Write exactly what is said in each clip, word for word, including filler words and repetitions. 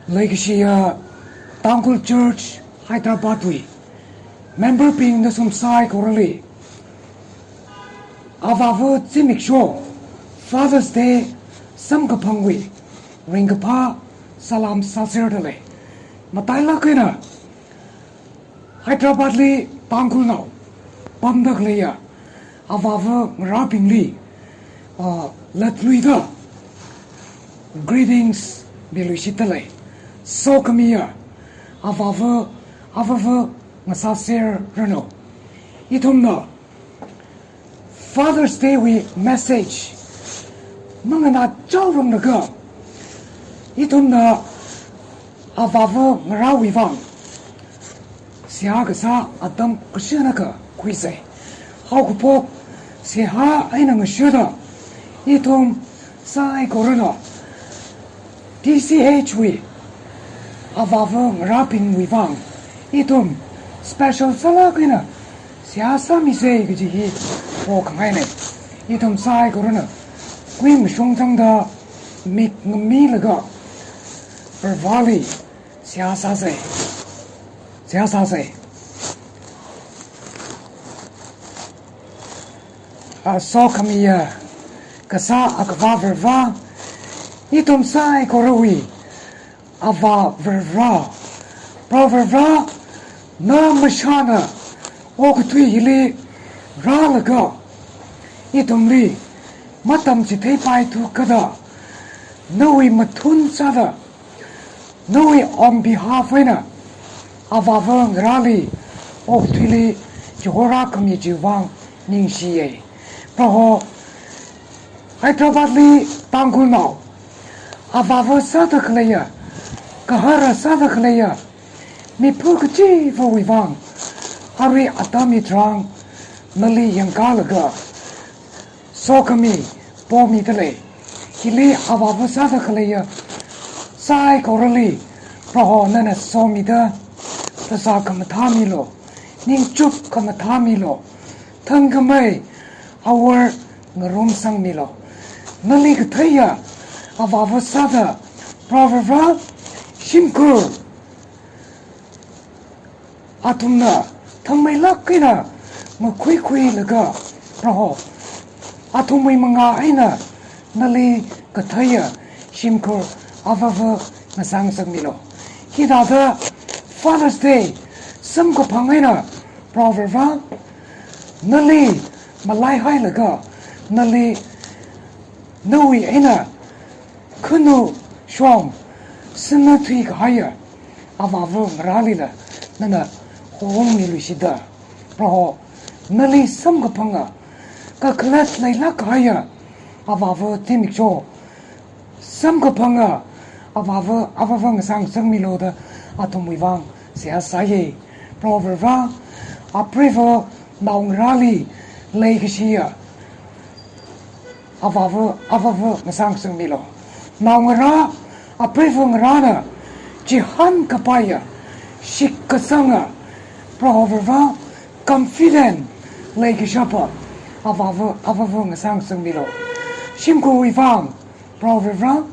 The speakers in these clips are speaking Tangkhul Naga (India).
Leikashiya Tangkhul Church Hyderabad wui member bing nathum saikorali, Avāva zimiksho Father's Day samkaphangwui ringkaphā salam sāserda lei. Matailāk eina Hyderabad li Tangkhulnao pamda khaleiya avāva ngarābingli, ah, latluida greetings miluishitda lei. Sokhamiya avāva, avāva ngasāserranu. Ithumna Father's Day wui message manganā chaorumlaga, ithumna avāva ngarāwui vang seihā kasā atam kashunakha khuisei. Haokaphok seihā eina ngashunna, ithum saikorana T C H wui avāva ngarābingwui vang ithum special sālāk eina seihā sāmisei kaji hi pokhangainei. Ithum saikorana kui mashung tangda mik ngamilaga Vareli seihā sāsei. Seihā sāsei. Ah, sokhamiya kasā Akhava Varivara, ithum saikorawui Avā Varivara, Proho Varivara, na mashāna okathui hili rālaga ithumli matamchitheipaithu kada, nawui mathun sāda, nawui on behalf eina avāva ngarāli, okathuili chihorākhami chiwui vang ningshiya. Proho, Hyderabad li Tangkhulnao avāva sāda khaleiya, gahara sāda khaleiya mipā kachivawui vang arui atam hitharan nali yangkālaga sokhami pomida lei. Hili avāva sāda khaleiya saikorali Proho nana somida, phasā khamathā milu, ningchup khamathā milu, thangkhamei awor ngarumsangmilu. Nali katheiya avāva sāda Proho Varivara, shimkhur athumna thangmeilāk eina makhuikhuilaga, Proho, athumwui mangā eina nali katheiya shimkhur avāva ngasāngasakmilu. Hithāda Father's Day samkaphang eina, Proho Varivara, nali malaihailaga, nali nawui eina khanu shong sānathui kahaiya avāva ngarālila nana hongmiluishitda, Proho, nali samkaphanga, kakhalat leilāk kahaiya avāva zimiksho samkaphanga avāva, avāva ngasāngasakmilu da athumwui vang seihā sāya. Proho Varivara, apreiva naongarāli leikashiya avāva, avāva ngasāngasakmilu. Naongarā, apreiva ngarāna chihānkapaiya, shitkasanga, Proho Varivara, confident leikashapa avāva, avāva ngasāngasakmilu. Shimkhurwui vang, Proho Varivara,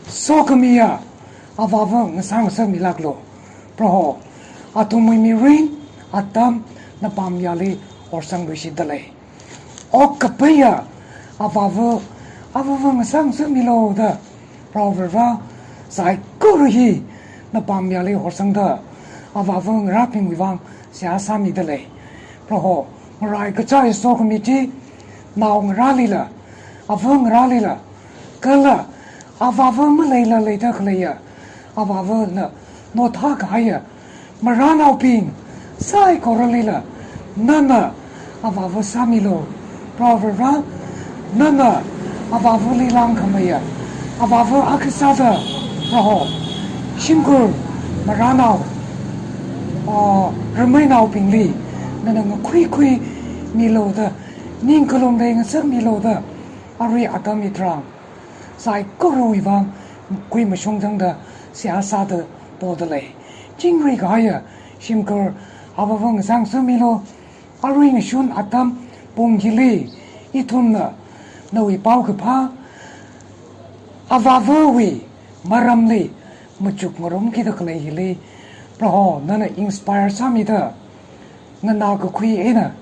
sokhamiya avāva ngasāngasakmilāklu. Proho, athumwui mirin atam napāmyali horsangluishitda lei. Okkapaiya avāva, avāva ngasāngasakmilu da, Proho Varivara, saikora hi napāmyali horsangda avāva ngarābingwui vang seihā sāmida lei. Proho, ngaraikachā sokhami chi naongarālila, avā ngarālila, kala avāva maleila leida khaleiya avāvana nothā kahaiya marānaobing saikoralila nana avāva sāmilu. Proho Varivara, nana avāvali langkhameiya avāva akha sāda, Proho, shimkhur marānao, ah, rameinaobingli nana ngakhuikhuimilu da, ningkhalum leingasakmilu da, arui atam hitharan saikorawui vang kui mashung tangda seihā sāda poda lei. Chingri kahaiya shimkhur avāva ngasāngasakmilu. Arui ngashun atam pung hili ithumna nawui paokaphā avāvawui maramli machuk ngarumkida khalei hili, Proho nana inspire sāmida, nganā kakhui eina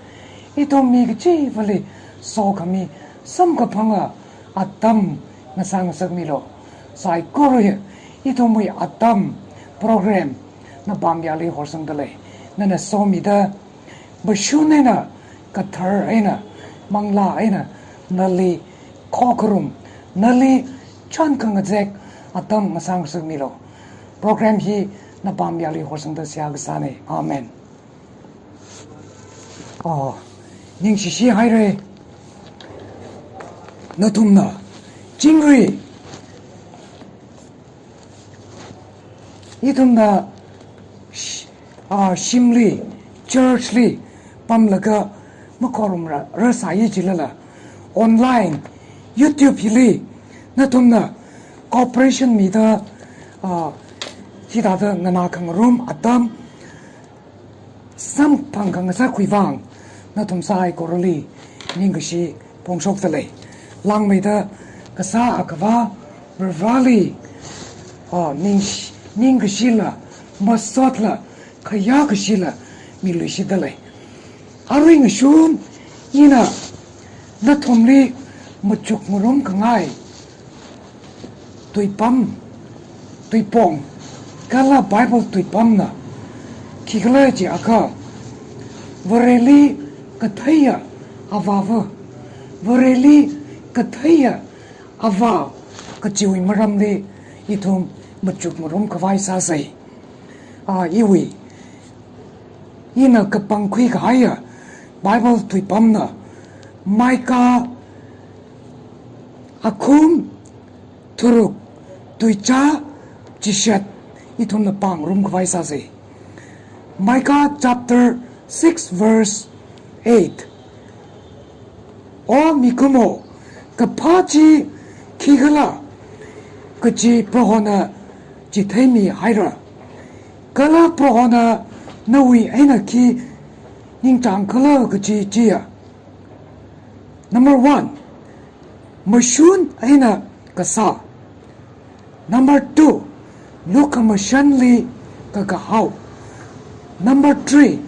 ithum mi kachivali sokhami samkaphanga atam ngasāngasakmilu. Saikora ithumwui atam program napāng yāli horsangda lei. Nana somida, mashun eina, kathar eina, manglā eina, nali khokharum, nali chān khangazek atam ngasāngasakmilu. Program hi napāng yāli horsangda seihā kasāna. Amen. Oh, ningshishi haira. Nathumna chingri, ithumna sh-, ah, shimli, church li pamlaga makhorumra, rāsāya jilala, online, YouTube hili nathumna cooperation mida, ah, hithāda nganā khangarum atam samphang khangasakhui vang, nathum saikorali ningkashi phongshokda lei. Langmeida kasā Akhava Varivarāli, ah, ning, ningkashila, masotla, khayākashila miluishitda lei. Arui ngashun ina nathumli machuk ngarumkhangai tuipam, tuipong, kala Bible tuipamna khikhala jiakha, Vareli katheiya Avāva, Vareli katheiya Avā kajiwui maramli ithum machuk ngarumkhavai sāsa. Ah, iwui, ina kapangkhui kahaiya Bible tuipamna Micah akhum tharuk tuichā chishat ithumna pāngarumkhavai sāsa. Micah chapter six verse eight. O mikumo, kaphā chi khikhala kaji Prohona chitheimihaira. Kala Prohona nawui eina khi ningchāngkhala kaji chiya. Number one, mashun eina kasā. Number two, lukhamashanli kakahao. Number three,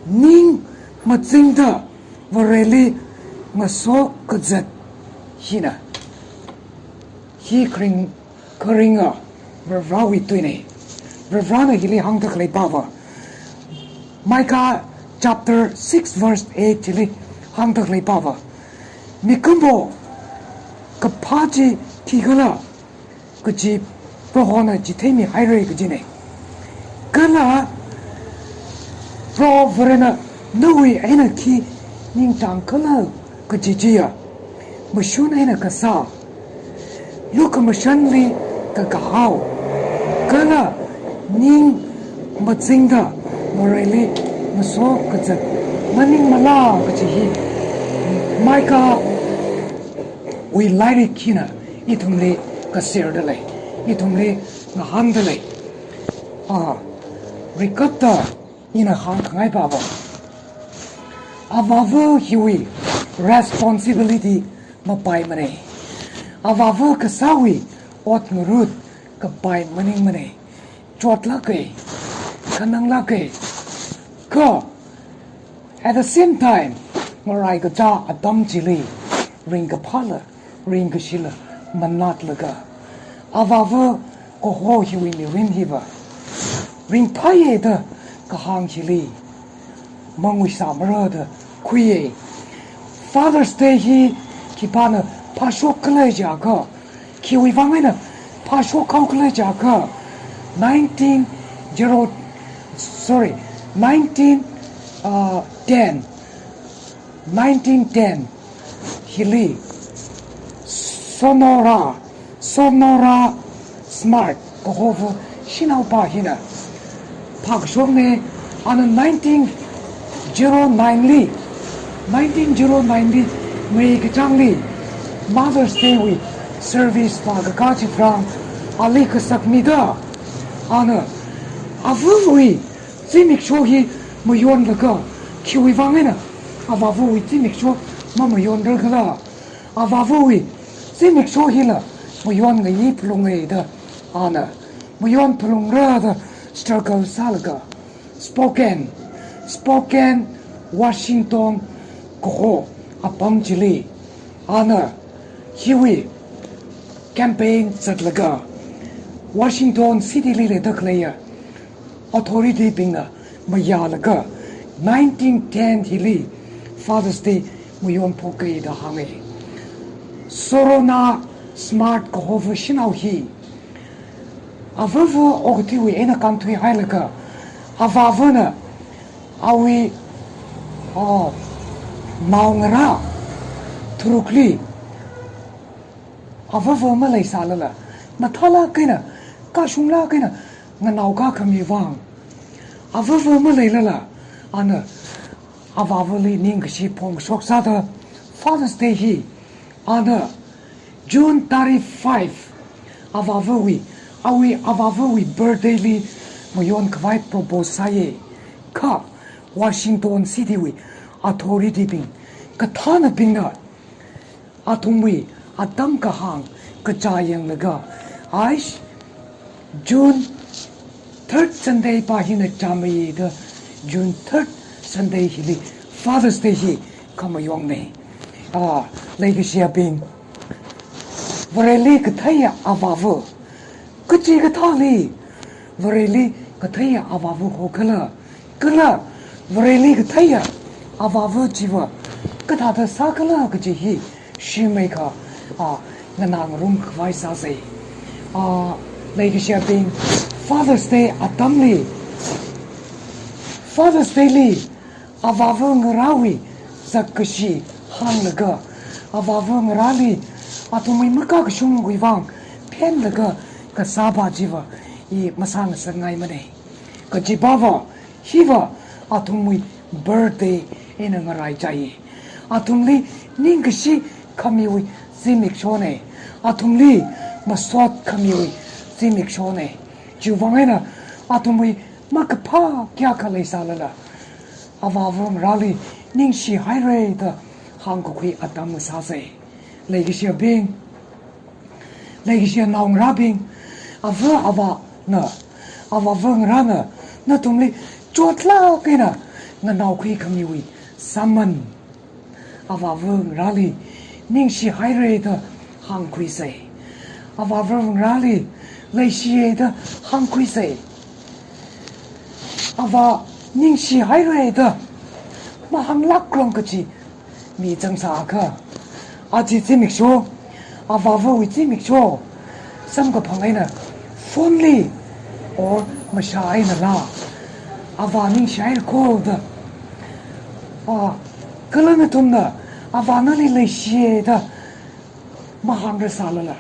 ning mazingda Vareli ngaso kazat hina. Hi kharing, kharinga Varivarāwui tuina. Varivarāna hili hāngda khalei pava, Micah chapter six verse eight chili hāngda khalei pava, mikumo, kaphā chi khikhala kaji Prohona chitheimihaira kajina. Kala Proho Varena nawui eina khi ningchāngkhala kaji chiya. Mashun eina kasā, lukhamashanli kakahao, kala ning mazingda Vareli ngaso kazat maningmala kaji hi Micahwui lairik hina ithumli kaserda lei, ithumli ngahānda lei. Ah, recap da ina hāngkhangai pava, Avāva hiwui responsibility mapaimana. Avāva kasāwui ot ngarut kapai maningmana. Chotlāka, khananglāka. Kha, at the same time, ngarai kachā atam chili ringkaphāla, ringkashila manatlaga, Avāva kaho hiwui mirin hiva ringphāya da kahāng hili manguisāmara da khuiya. Father's Day hi khipāna phāshokkhala jiakha, khiwui vang eina phāshok haokhala jiakha, nineteen zero, sorry, nineteen, uh, ten, nineteen ten hili Sonora, Sonora Smart kahova shanaopa hina phākashokna. Ana nineteen zero nine li, nineteen zero nine li May kachāngli Mother's Day wui service vākakā chitharan ali kasakmida, ana avāvawui zimiksho hi mayonlaga, khiwui vang eina avāvawui zimiksho mamayonrar khala, avāvawui zimiksho hila mayon ngayi phalunga da Ana mayon phalungra da struggle sālaga Spokane, Spokane, Washington kaho apam chili ana hiwui campaign zatlaga Washington City li leida khaleiya authority bingna mayālaga nineteen ten hili Father's Day mayon phokkei da hānga. Sorona Smart kaho va shanao hi avāva okathuiwui eina kānthuihailaga avāvana awui, oh, naongarā tharukli avāva maleisālala, mathālāk eina, kashunglāk eina nganaokā khami vang avāva maleilala, ana avāvali ningkashi phongshok sāda Father's Day hi ana June thirty-five avāvawui, awui avāvawui birthday li mayon khavai propose sāya. Kha Washington City wui authority bing kathānabingna athumwui atam kahāng kachā yanglaga, aish, June third Sunday pa hina chāmeiya da, June third Sunday hili Father's Day hi khamayongnei. Ah, leikashiyabing, Vareli katheiya avāva kachikathāli, Vareli katheiya avāva hokhala, kala Vareli katheiya avāva chiva kathāda sākhala kaji hi shimei kha, ah, nganāngarum khavai sāsei. Ah, leikashiyabing, Father's Day atamli, Father's Day li avāva ngarāwui zakkashi hānglaga, avāva ngarāli athumwui makakashungwui vang phenlaga kasā pa chiva i masāngasakngaimanei. Kajipava hiva athumwui birthday eina ngaraichai. Athumli ningkashi khamiwui zimikshonei. Athumli masot khamiwui zimikshonei. Chiwui vang eina athumwui makaphā kayākha leisālala, avāva ngarāli ningshihaira da hāngkakhui atam sāsei. Leikashiyabing, leikashiya naongarābing, avā avāna, avāva ngarāna nathumli chotlāk eina nganaokhui khamiwui sāman, avāva ngarāli ningshihaira da hāngkhuisei. Avāva ngarāli leishiya da hāngkhuisei. Avā ningshihaira da mahānglākrang kaji mi zangsākha, aja zimiksho, avāvawui zimiksho samkaphang eina phone li or mashā einala, avā ningshihaira kho da, ah, kala nathumna avā nali leishiya da mahāngrasālala,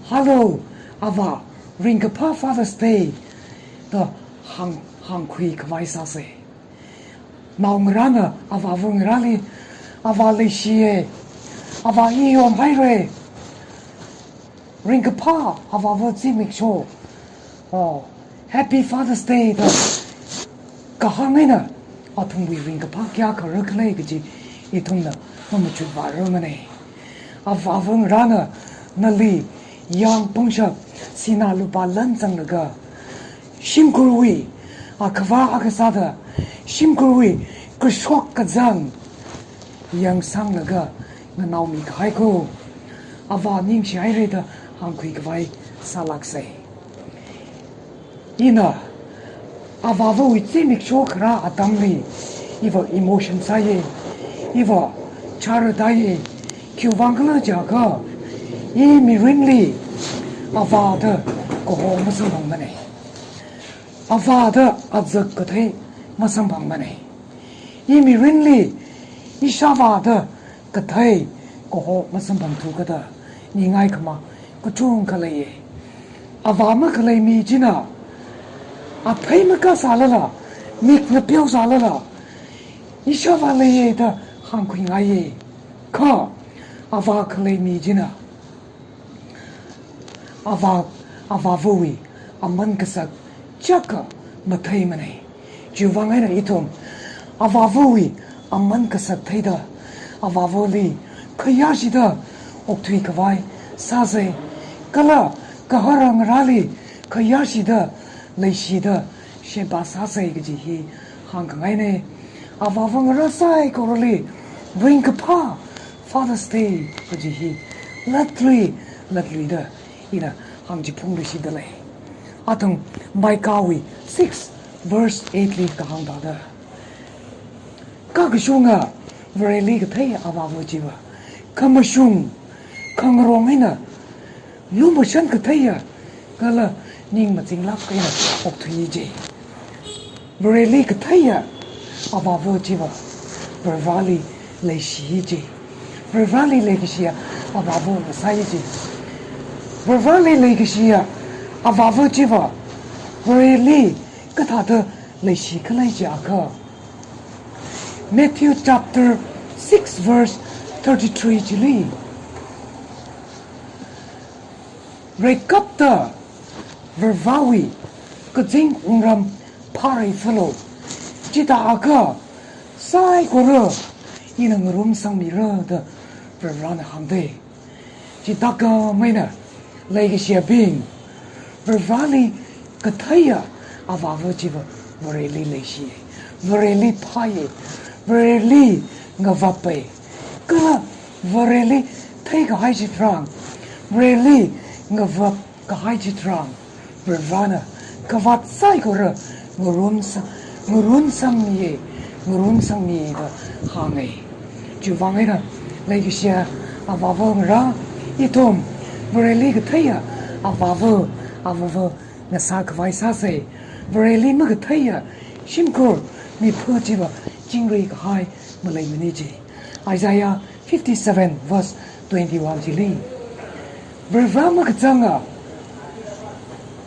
"Hello, avā, ringkaphā Father's Day," da hāng, hāngkhui khavai sāsei. Naongarāna avāva ngarāli, "Avā leishiya, avā i yomhaira, ringkaphā avāva zimiksho, oh, Happy Father's Day," da kahāng eina athumwui ringkaphā kayākha rākhalei kaji ithumna mamachut vāramanei. Avāva ngarāna nali yāng pangshap sinā lupā lan zanglaga, shimkhurwui akhavā akha sāda, shimkhurwui kashok kazang yangsanglaga nganaomi kahai kho. Avā ningshihaira da hāngkhui khavai sālāksei. Ina avāvawui zimiksho kharā atamli iva emotion sāya, iva chara daiya. Khiwui vang khala jiakha, i mirinli avā da kaho masamphangmanei. Avā da azak kathei masamphangmanei. I mirinli ishāvā da kathei kaho masamphangthu kada ningai khama kachungkha leiya. Avā makhalei mi china aphei makasālala, mik ngapeosālala, ishāvā leiya da hāngkhuingaiya. Kha avā khalei mi china avā, avāvawui aman kasak chaka matheimanei. Chiwui vang eina ithum avāvawui aman kasak theida, avāvali khayāshida okthui khavai sāsei. Kala Gahara ngarāli khayāshida, leishida, sheba sāsei kaji hi hāngkhangaina. Avāva ngarā saikorali ringkaphā Father's Day kaji hi latlui, latluida ina hāngchiphungluishida lei. Athang Micahwui six verse eight li kahāng thāda, kakashunga Vareli kathei avāva chiva khamashung khangarong eina lumashan katheiya kala ning mazinglāk eina okthuiya ji. Vareli katheiya avāva chiva Varivarali leishiya ji. Varivarali leikashiya avāva ngasāya ji. Varivarali leikashiya avāva chiva Vareli kathāda leishi khalei jiakha, Matthew chapter six verse thirty-three chili, reikapta Varivarawui kazing wungram phārai phālu. Chithākha saikora ina ngarumsangmira da Varivarana hāngda. Chithākha maina leikashiyabing, Varivarali katheiya avāva chiva Vareli leishiya, Vareli phāya, Vareli ngavapa. Kala Vareli theikahai chitharan, Vareli ngavap kahai chitharan, Varivarana kavāt saikora ngarumsa-, ngarumsangmiya, ngarumsangmiya da hānga. Chiwuivang eina leikashiya avāva ngarā, ithum Vareli katheiya avāva, avāva ngasākhavai sāsei. Vareli makatheiya shimkhur mipha chiva chingri kahai maleimana ji. Isaiah fifty-seven verse twenty-one chili, Varivara makazanga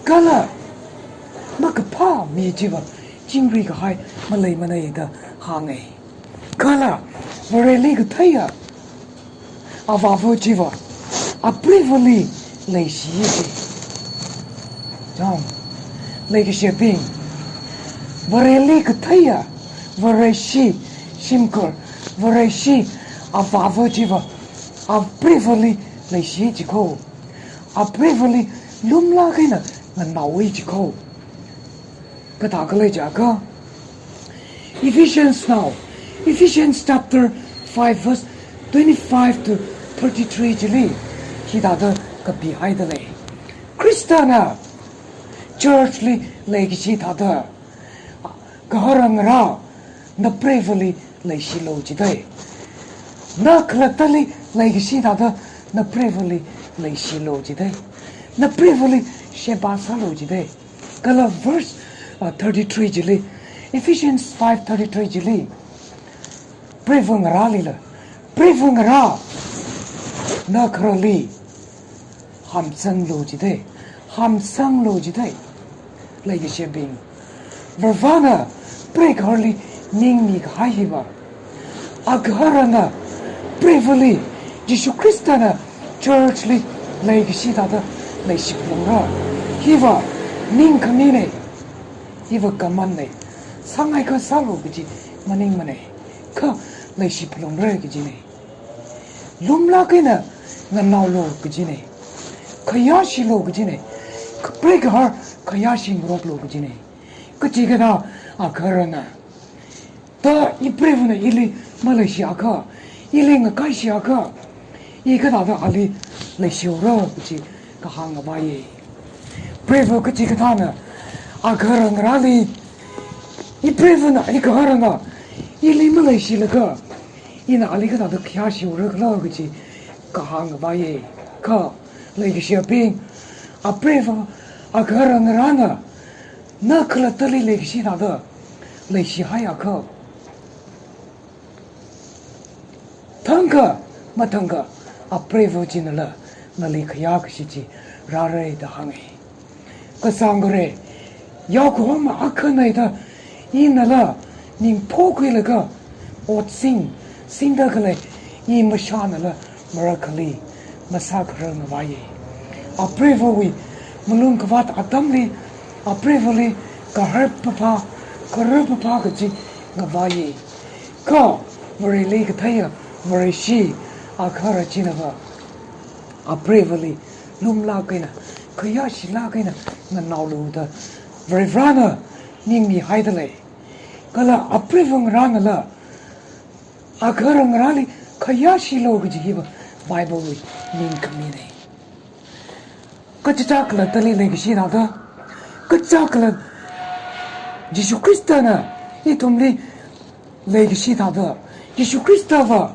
kala makaphā mi chiva chingri kahai maleimana da hānga. Kala Vareli katheiya avāva chiva apreivali leishiya ji. Chang, leikashiyabing, Vareli katheiya Vareshi shimkhur, Vareshi avāva chiva apreivali leishiya jikho. Apreivali lumlāk eina nganaowa jikho. Kathākhala jiakha, Ephesians nao, Ephesians chapter five verse twenty-five to thirty-three chili hithāda kapihaida lei. Khristana church li leikashi thāda, gahara ngarā, napreivali leishilu jida. Na khalattali leikashi thāda napreivali leishilu jida. Napreivali sheba sālu jida. Kala verse, uh, thirty-three chili, Ephesians five thirty-three chili, preiva ngarālila, preiva ngarā, na gaharali hamsanglu jida, hamsanglu jida. Leikashiyabing, Varivarana preigaharali ningmi kahai hiva, agaharana preivali, Jishu Khristana church li leikashi thāda leishi phalungra. Hiva ningkhamina, hiva command na. Sāngaikha sālu kaji maningmana, kha leishi phalungra kajina. Lumlāk eina nganaolu kajina. Khayāshilu kajina. Preigahar khayāshi ngaroklu kajina. Kachikathā agaharana, ta ipreivana ili maleishiakha, ili ngakaishiakha, i kathāda ali leishiura kaji kahāng ngavaiya. Preiva kachikathāna agahara ngarāli, ipreivana, igaharana ili maleishilaga, ina ali kathāda khayāshiura khala kaji kahāng ngavaiya. Kha leikashiyabing, apreiva agahara ngarāna na khalattali leikashi thāda leishihaiakha, thangkha mathangkha apreiva chinala nali khayākashi chi rāra da hānga. Kazang khare, yaokahoma akhana da inala ning phokhuilaga, ot sing, singda khalei i mashānala marakhali masākharar ngavaiya. Apreivawui malung kavāt atamli apreivali gahar papā, gahar papā kaji ngavaiya. Kha Vareli katheiya Vareshi agahara chinava apreivali lumlāk eina khayāshilāk eina nganaolu da Varivarana ningmihaida lei. Kala apreiva ngarānala agahara ngarāli khayāshilu kaji hiva Bible wui ningkaminei. Kachichā khalattali leikashi thāda, kachichā khalat Jishu Khristana ithumli leikashi thāda, Jishu Khristava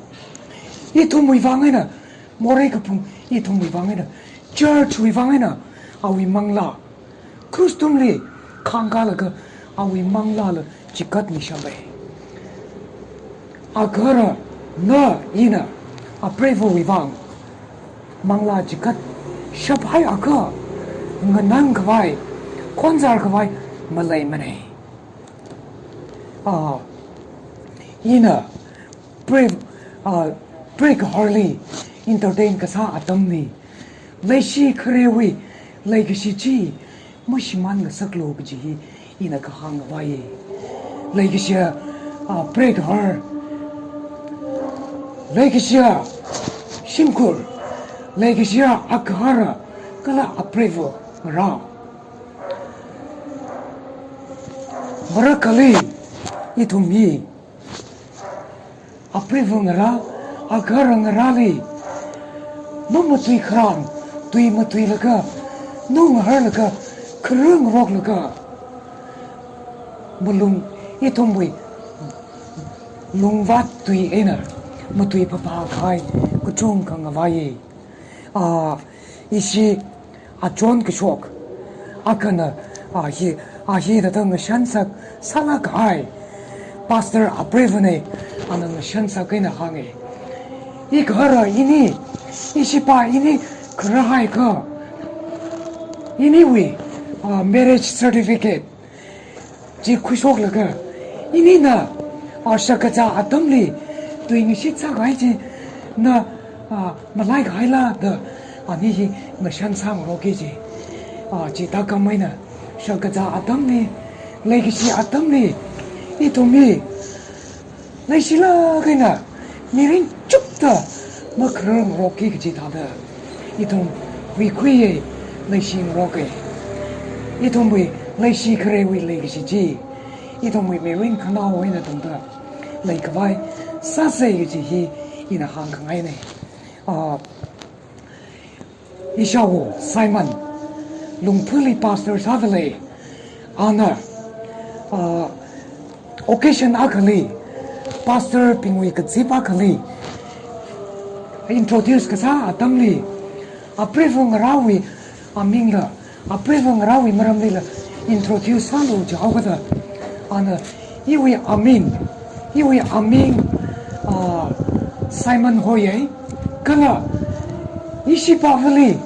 ithumwui vang eina, morei kaphung ithumwui vang eina, church wui vang eina, awui manglā krus tungli khangkālaga awui manglāla chikatmishappai. Agahara na ina apreivawui vang manglā chikatshap haiakha nganangkhavai, khonzarkhavai maleimanei. Ah, ina prei, ah, preikaharli entertain kasā atamli, leishi kharewui leikashi chi mashimān ngasaklu kaji hi ina kahāngkhavai. Leikashiya, ah, preikahar, leikashiya shimkhur, leikashiya agahara kala apreiva ngarā. Marakhali ithum hi apreiva ngarā, agahara ngarāli mamatui kharān tui matuilaga, nung harlaga, kharung roklaga, malung ithumwui lungvāt tui eina matui phapha kahai kachungkha ngavai. Ah, ishi achon kashok akhana, ah, hi, ah, hithāda ngashansak sālāk kahai pastor apreivanei, ana ngashansak eina hānge. Igahara ini, ishipā ini kharā haiakha, iniwui, ah, marriage certificate chi khuishoklaga, inina, ah, shakazā atamli tui ngashitsākahai chi na, ah, malaikahaila da, ani hi ngashan sāngaroke ji. Ah, chithākhameina shakazā atamli, leikashi atamli ithum hi leishilāk eina mirin chukda makhararngaroki kaji thāda, ithum huikhuiya, leishingaroka. Ithumwui leishi kharewui leikashi chi ithumwui mirin khanao eina tangda leikhavai sāsa kaji hi ina hāngkhangainei. Ah, ishāwo Simon, Lungphuli pastor sāda lei. Ana, ah, occasion akhali, pastorbingwui kazip akhali introduce kasā atamli, apreiva ngarāwui amingla, apreiva ngarāwui maramlila introduce sālu jihaokada, ana, iwui aming, iwui aming, ah, Simon hoiya, kala ishipāvali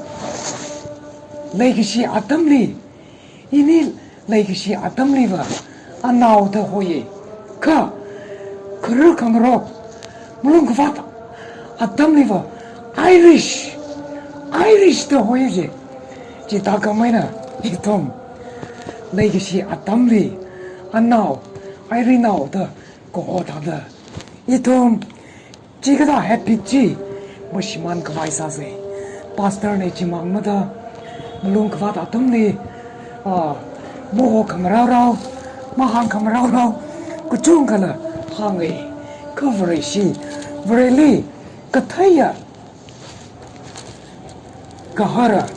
leikashi atamli, ini leikashi atamliva anaoda hoiya, kha khararkhangarok, malungkhavāt atamliva Irish, Irish da hoiya ji. Chithākhameina ithum leikashi atamli anao, Irinao da kaho thāda, ithum chikathā habit chi mashimānkhavai sāsa. Pastorna chimang mada malungkhavāt atamli, ah, mahokhamaraorao, mahāngkhamaraorao kachungkhala hānga. Kha Vareshi, Vareli katheiya gahara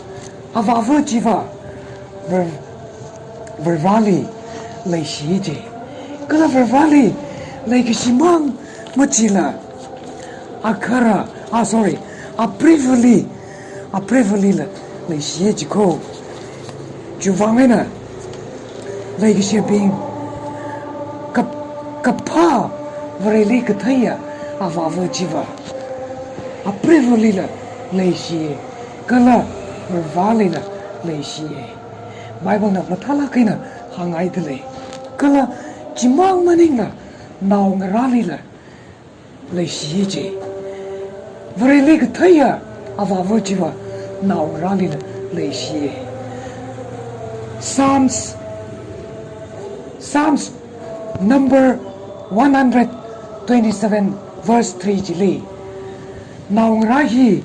avāva chiva Var-, Varivarali leishi ji. Kala Varivarali leikashimang machila agahara, ah, sorry, apreivali, apreivalila leishi jiko. Chiwuivang eina leikashibing, kap-, kaphā Vareli katheiya avāva chiva apreivalila leishi, kala Varivaralila leishi. Biblena mathālāk eina hānghaida lei. Kala chimang maningla naongarālila leishi ji. Vareli katheiya avāva chiva naongarālila leishi. Psalms, Psalms number one hundred twenty-seven verse three chili, naongarā hi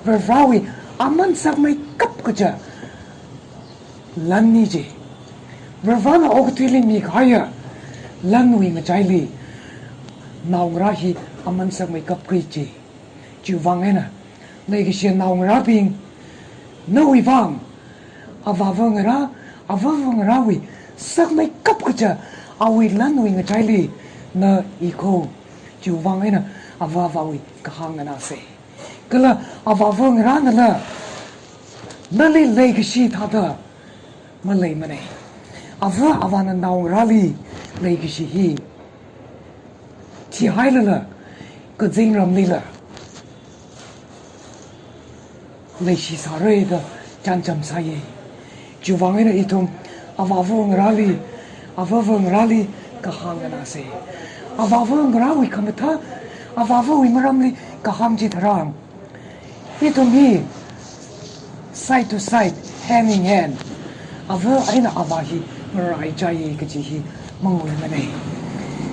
Varivarawui aman sakmeikap kaja lanna ji. Varivarana okathuili mikahaiya lanwui ngachaili naongarā hi aman sakmeikap khui ji. Chiwuivang eina, leikashiya naongarābing, nawui vang avāva ngarā, avāva ngarāwui sakmeikap kaja awui lanwui ngachaili na ikho. Chiwuivang eina avāvawui kahāng nganāsa. Kala avāva ngarānala nali leikashi thāda maleimana. Avā avāna naongarāli leikashi hi thihailala kazingramlila leishisāra da chānjam sāya. Chiwuivang eina ithum avāva ngarāli, avāva ngarāli kahāng nganāsa. Avāva ngarāwui khamathā, avāvawui maramli kahāng chitharan, ithum hi side to side, hand in hand, avā eina avā hi ngaraichāya kaji hi manguimana.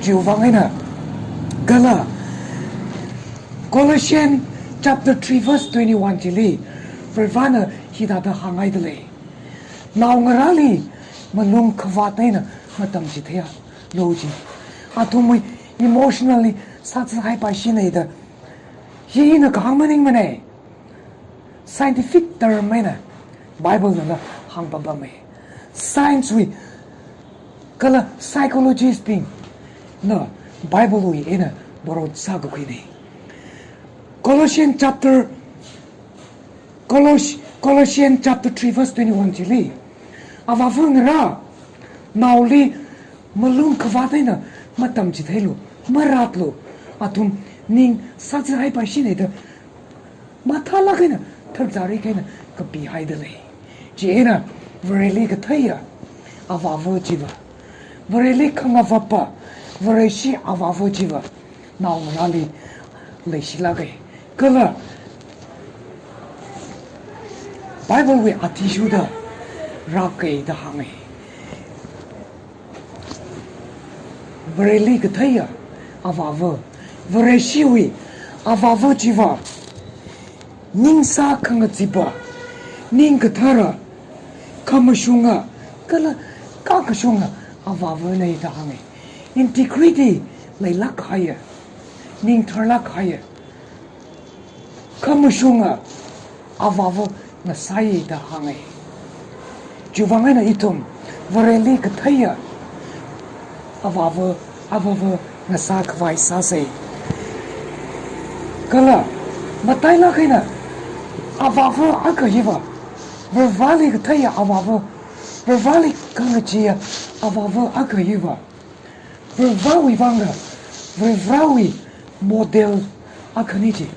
Chiwuivang eina kala Colossians chapter three verse twenty-one chili Varivarana hithāda hānghaida lei. Naongarāli malung khavāt eina matamchitheialu ji. Athumwui emotionally sāzāhaipaishina da hi ina kahāng maningmana. Scientific term eina Bible nala hāngpapama. Science wui kala psychologist bingna Bible wui eina borot sākakhuina. Colossians chapter, Coloss-, Colossians chapter three verse twenty-one chili, avāva ngarā, naoli malung khavāt eina matamchitheilu, maratlu, athum ning sāzāhaipaishina da mathālāk eina tharzarik eina kapihaida lei. Chieina Vareli katheiya avāva chiva, Vareli khangavapa Vareshi avāva chiva naongarāli leishilāka. Kala Bible wui athishurda rāka da hānga. Vareli katheiya avāva, Vareshiwui avāva chiva ningsā khangacheeba, ning kathara, khamashunga, kala kakashunga avāvana da hānga. Integrity leilāk kahaiya, ning tharlāk kahaiya, khamashunga avāva ngasāya da hānga. Chiwuivang eina ithum Vareli katheiya avāva, avāva ngasākhavai sāsa. Kala matailāk eina avāva akha hiva, Varivarali katheiya avāva, Varivarali khangacheeya avāva akha hiva Varivarawui vangla, Varivarawui model akhana ji.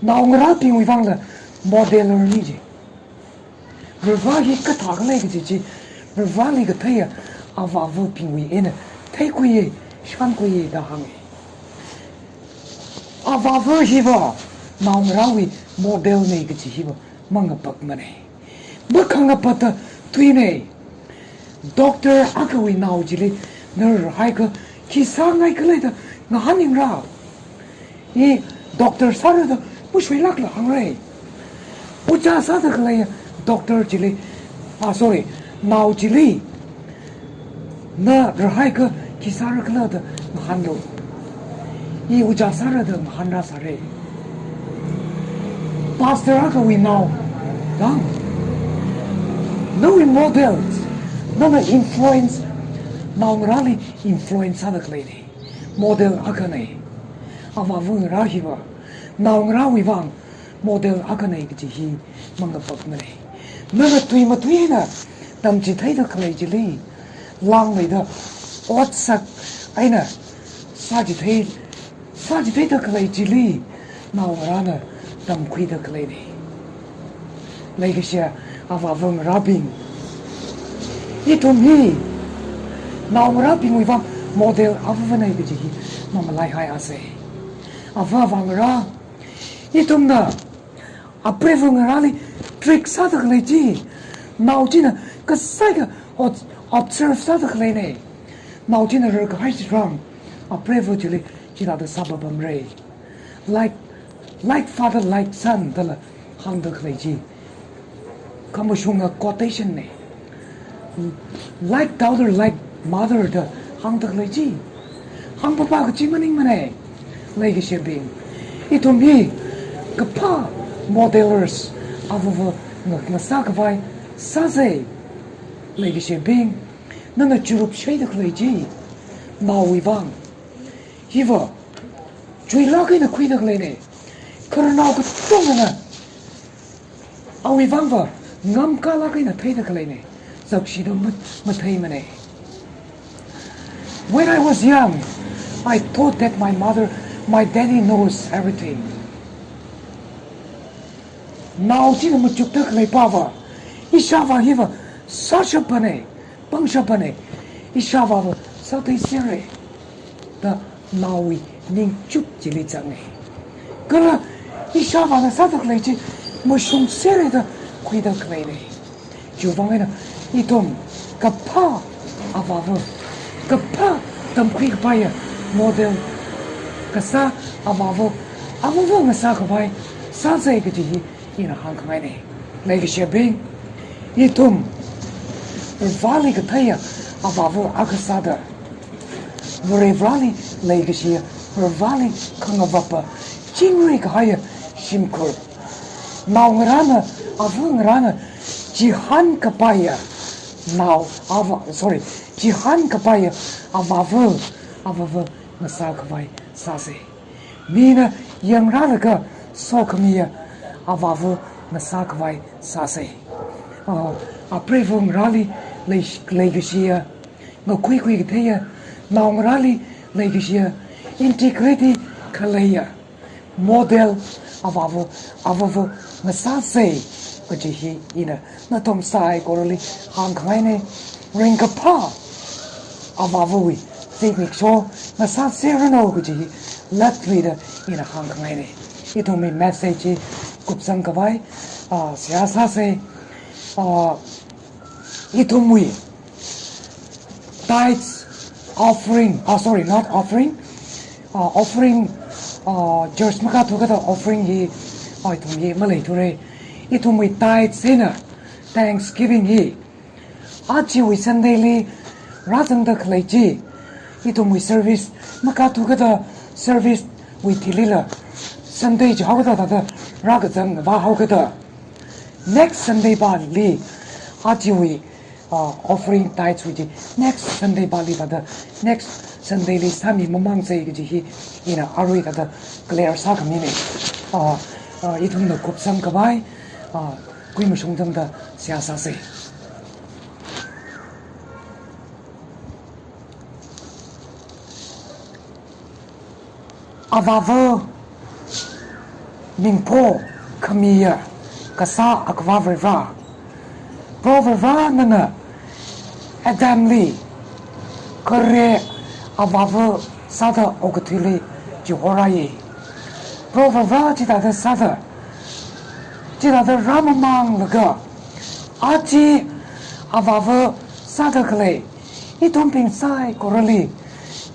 Naongarābingwui vangla model arna ji. Varivara hi kathākhala kaji chi Varivarali katheiya avāvabingwui eina theikhuiya, shānkhuiya da hānga. Avāva hiva naongarāwui model na kaji hiva mangapakmana. Makhangapata tuina. Doctor akhawui nao chili, na rahaikha khi sāngaikhala da ngahānningra. I doctor sāra da mashoilākla hāngra. Ojā sāda khalei doctor chili, ah, sorry, nao chili, na rahaikha khi sārakhala da ngahānlu. I ojā sāra da ngahānrāsāra. Pastor akhawui nao, dang, nawui models, nana influence, naongarāli influence sāda khaleina. Model akhana. Avāva ngarā hiva naongarāwui vang model akhana kaji hi mangapakmana. Nana tui matuina tamchitheida khalei chili, langmeida otsak eina sāchithei, sāchitheida khalei chili naongarāna tamkhuida khaleina. Leikashiya avāva ngarābing, ithum hi naongarābingwui vang model avāvana kaji hi mamalaihaiasa. Avāva ngarā, ithumna apreiva ngarāli trick sāda khalei chi, nao china kasāika ot-, observe sāda khaleina. Nao china rarkahai chitharan, apreiva chili chithāda sāpapamra. Like, like father, like son dala hāngda khalei chi khamashunga quotation na. Like daughter, like mother da hāngda khalei chi, hāngpapa kachi maningmana. Leikashibing, ithum hi kaphā modelers, avava nga-, ngasākhavai sāsa. Leikashibing, nana churupshaida khalei chi naowui vang. Hiva chuilāk eina khuida khaleina. Khararnao katongana awui vangva ngamkalāk eina theida khaleina. Zakshida mat-, matheimana. When I was young, I thought that my mother, my daddy knows everything. Nao china machukda khaleipava, ishāvā hiva sāshapana, pangshapana, ishāvāva sātheisera da naowui ningchuk chili zanga. Kala ishāvāna sāda khalei chi mashungsera da khuida khaleina. Chiwuivang eina ithum kaphā avāva, kaphā tamkhui kapaiya model kasā avāva, avava ngasākhavai sāsa kaji hi ina hāngkhangaina. Leikashibing, ithum Vareli katheiya avāva akha sāda, Vare Vareli leikashiya, Vareli khangavapa, chingri kahaiya shimkhur, naongarāna, avangarāna chihān kapaiya nao, avā, sorry, chihān kapaiya avāva, avava ngasākhavai sāsa. Mina yangrālaga sokhamiya avāva ngasākhavai sāsa. Ah, apreiva ngarāli lei-, leikashiya, ngakhuikhui katheiya, naongarāli leikashiya, integrity khaleiya model avāva, avava ngasāsa kaji hi ina nathum saikorali hāngkhangaina. Ringkaphā avāvawui zimiksho ngasāseranu kaji hi latluida ina hāngkhangaina. Ithumwui message hi kupsangkhavai, ah, seihā sāsa. Ah, ithumwui tithes, offering, ah, sorry, not offering, ah, offering, ah, church makathu kada offering hi, ah, ithum hi maleithura. Ithumwui tithes eina thanksgiving hi ajawui Sunday li rāzangda khalei chi, ithumwui service makathu kada service wui thilila Sunday chihaoda thāda rākazang vāhaokada, next Sunday pali ajawui, ah, offering tithes wui chi next Sunday pali thāda, next Sunday li sāmi mamāngsa kaji hi ina arui thāda clear sākhamina. Ah, ah, ithumna kupsangkhavai, ah, kuimashung tangda seihā sāsa. Avāva mingpho khamiya kasā Akhava Varivara. Proho Varivara nana Adamli khare avāva sāda okathuili chihorāya. Proho Varivara chithāda sāda, chithāda rāmamānglaga, aja avāva sāda khalei ithumbing saikorali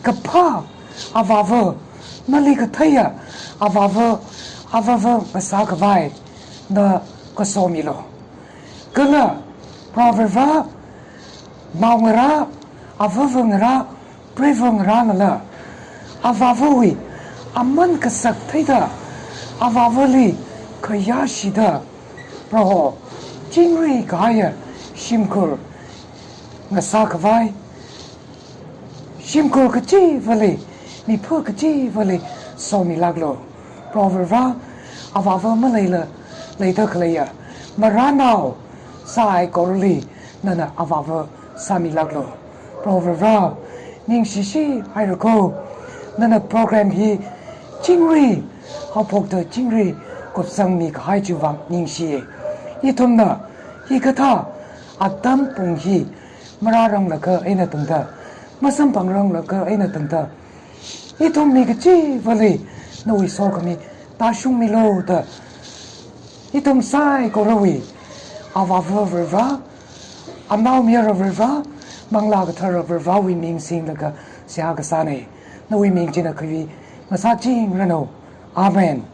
kaphā avāva, mali katheiya avāva, avava ngasākhavai na kasomilu. Kala Proho Varivara, naongarā, avavangarā, preivangarānala avāvawui aman kasak theida, avāvali khayāshida, Proho, chingri kahaiya shimkhur ngasākhavai, shimkhur kachivali, mipha kachivali somilāklu. Proho Varivara, avāva maleila leida khaleiya marānao saikorali nana avāva sāmilāklu. Proho Varivara, ningshishi hairako, nana program hi chingri haophokta chingri kupsangmi kahai chiwuivang ningshi. Ithumna hikathā atam pung hi marāranglakha eina tangda, masamphangranglaga eina tangda, ithum mi kachivali nawui sokhami tāshungmilu da, ithum saikorawui avāva Varivara, anaomayara Varivara, manglā kathara Varivarawui ming singlaga seihā kasāna. Nawui ming china khuimi ngasāchingranu. Amen.